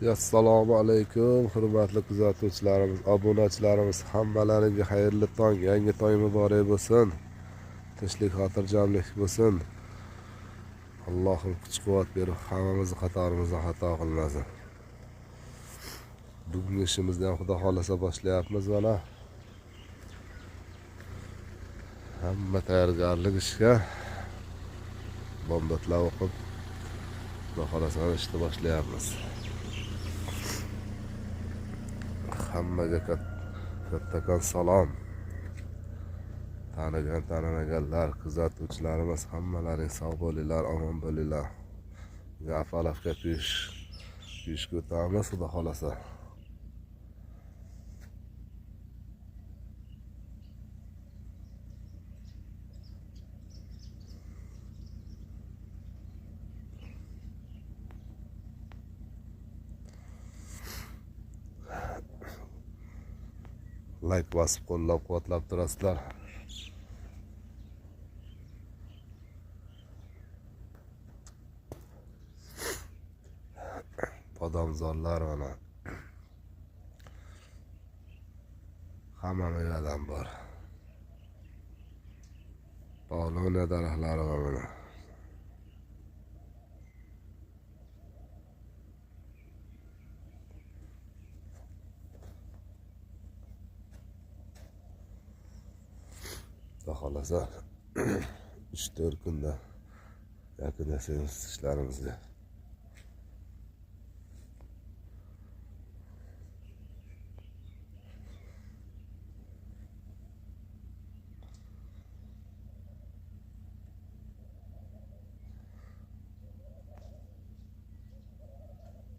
Assalomu alaykum, hurmatli kuzatuvchilarimiz, obunachilarimiz, hammalaringga xayrli tong, yangi tong muborak bo'lsin. Tinchlik, xotirjamlik bo'lsin. Allohim kuch-quvvat berib, hammamizni qatorimizdan xato qilmasin. Bugungi ishimizni ham Xudo xolasa boshlayapmiz mana. Hamma tayyorgarlik ishga. Bomdodlar o'qib, Xudo xolasa ishni boshlayapmiz. Hammaga kattakon salom. Tanigan, tanimaganlar, kuzatuvchilarimiz, hammalaring sog' bo'linglar, omon bo'linglar. Afalovka kuyishga o'tamiz, Xudo xolasa. Like bosib qo'llab quvvatlab turasizlar. Bodomzorlar mana. Hamma mevadan bor. Poloniya daraxtlari bor mana. Xudo xolasa 3-4 kunda yakun yasaymiz ishlarimizni.